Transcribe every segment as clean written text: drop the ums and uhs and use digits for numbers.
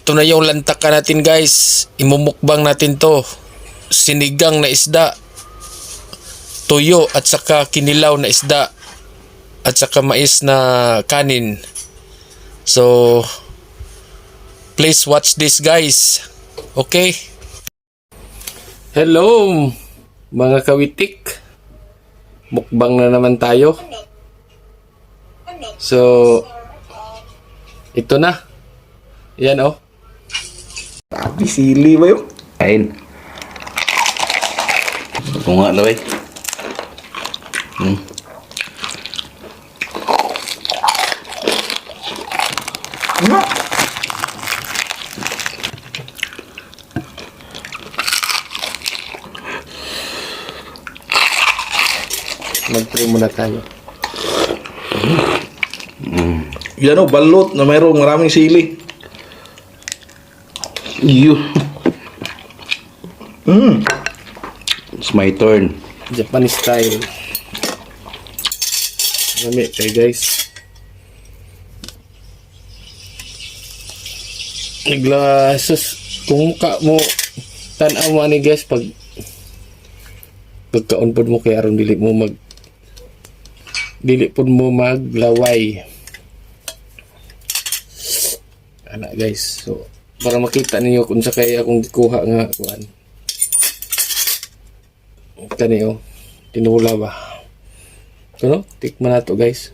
Ito na yung lantakan natin, guys. Imumukbang natin to. Sinigang na isda. Tuyo at saka kinilaw na isda. At saka mais na kanin. So, please watch this, guys. Okay? Hello, mga kawitik. Mukbang na naman tayo. So, ito na. Yan oh. Grabe, sili ba yun? Kain. Tunga na eh. Ano? Mag-pray muna tayo. Yan o, balot na mayroong maraming sili. Iyo. It's my turn. Japanese style. Lami kay guys. Naglasos kung ka mo tan-aw mo ani guys, pag pagkaon pod mo kay aron dili mo mag dili pod mo maglaway. Ana guys. So para makita ninyo kung sa kaya akong gikuha nga kuan. Kani oh. Tinula ba? Ito no? Tikman na to, guys.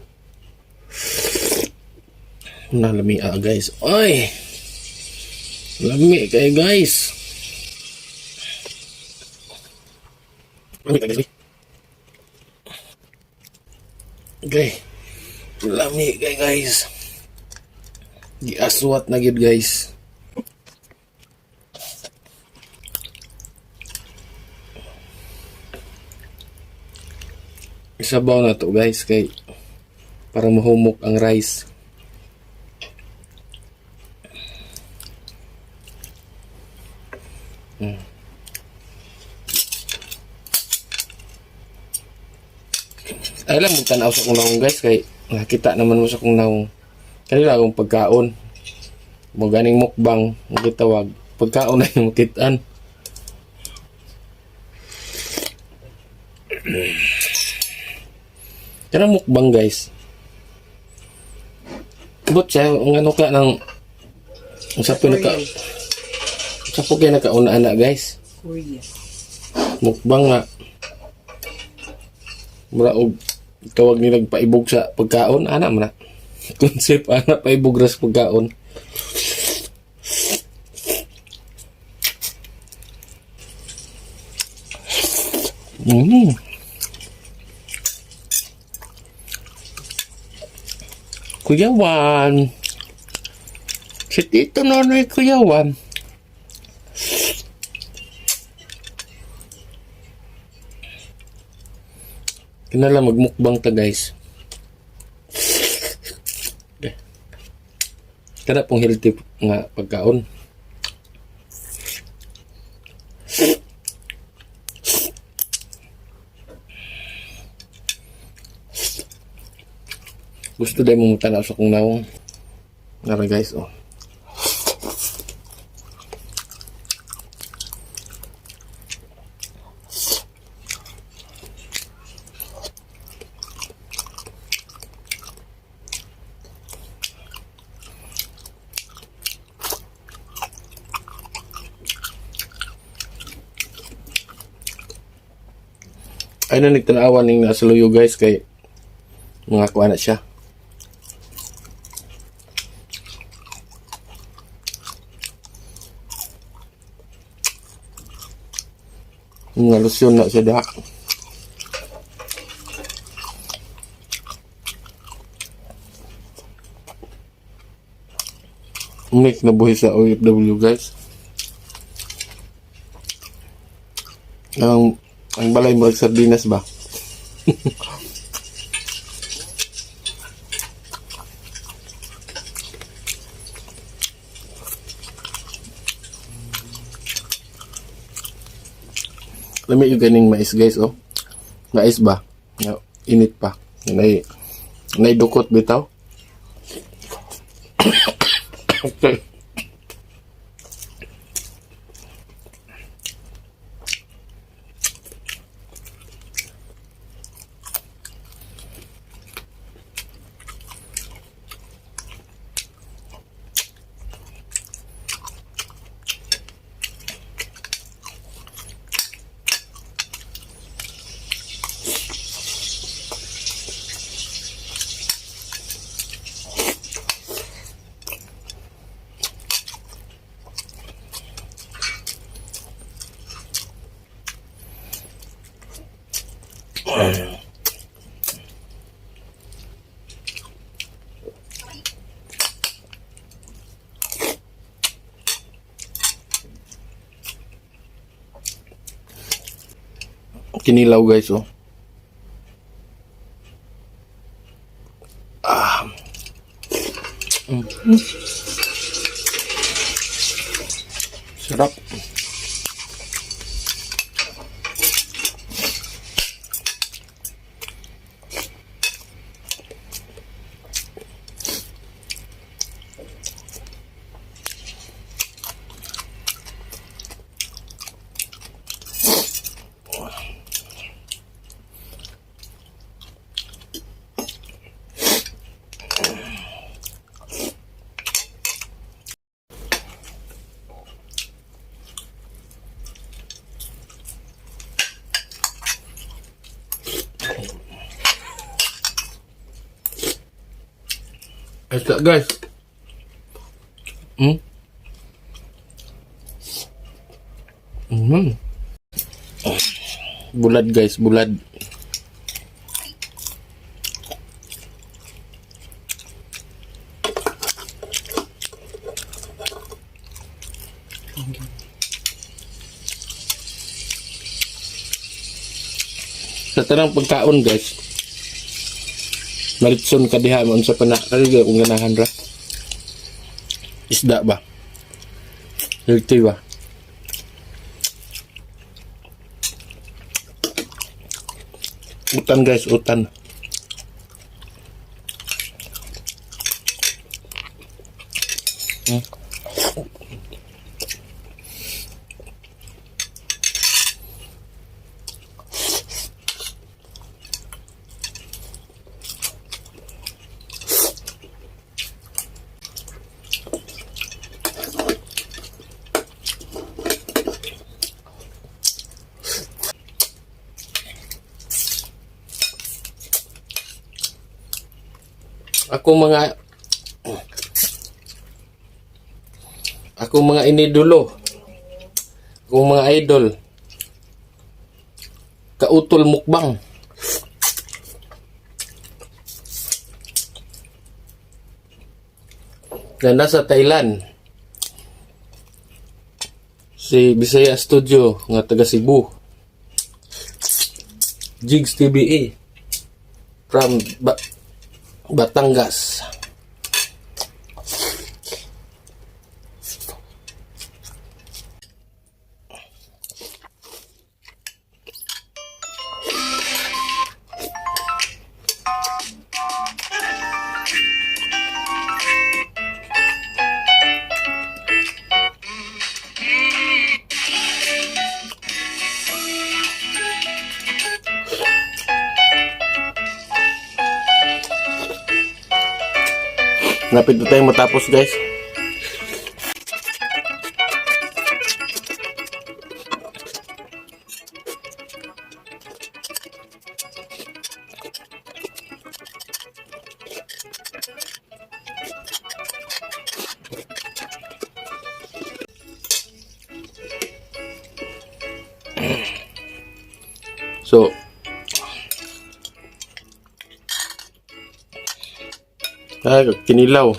Nalami ah guys. Ay! Lami kayo, guys. Lami kayo, guys. Okay. Lami kayo, guys. Giaswat na gyud, guys. Isabaw na to, guys, kay para mahumok ang rice. Ay lang magtanaw sa kong naong, guys, kay nakita naman mo sa kong naong. Kanila akong pagkaon. Mo ganing mukbang ang gitawag. Pagkaon na yung makitaan. Kanang mukbang, guys. But siya, ang ano ka ng ang sa naka sa po kaya nakauna ana, guys. Korea. Mukbang nga. Mura og tawag ni nagpaibog sa pagkaon ana man na. Concept ana, paibog ra sa pagkaon. Kuya Juan. Si Tito Nonoy, Kuya Juan. Kinala magmukbang ta, guys. Okay. Kada pong healthy nga pagkaon. Gusto dahil mo tanaw sa kong nawong. Nara guys, oh. Ay na nagtanawan ning nasa luyo, guys, kay mga kuha na siya. Mga lusyon na siya diha. Make na buhi sa OFW, guys. Ang balay mo sardinas ba? Lami yung ganing mais, guys, oh. Mais ba? No, init pa. Nay nay dukot bitaw. Okay. Kinilaw, guys, oh. Sarap. Ayos guys. Bulad, guys, bulad. Sa tanang pagkaon, guys, malitson ka diha mo unsa pa na kay kung ganahan ra. Isda ba? Healthy ba? Utan, guys, utan. Ako mga inidulo. Ako mga idol. Kautol Mukbang. Na nasa Thailand. Si Bisaya Studio nga taga Cebu. Jigs TBA from Batangas. Lapit na tayong matapos, guys. So, ay, kinilaw.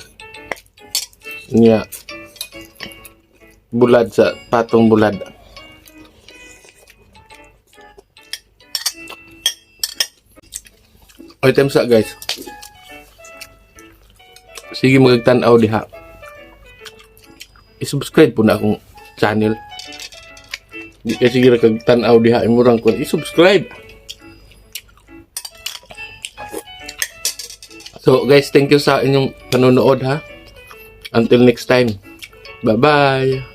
Nya. Bulad sa patong bulad. Item sa, guys. Sige, magtanaw diha. I-subscribe po na akong channel. Di kasi sige ra kag tan-aw diha imurang kun i-subscribe. So guys, thank you sa inyong panonood ha. Until next time. Bye-bye.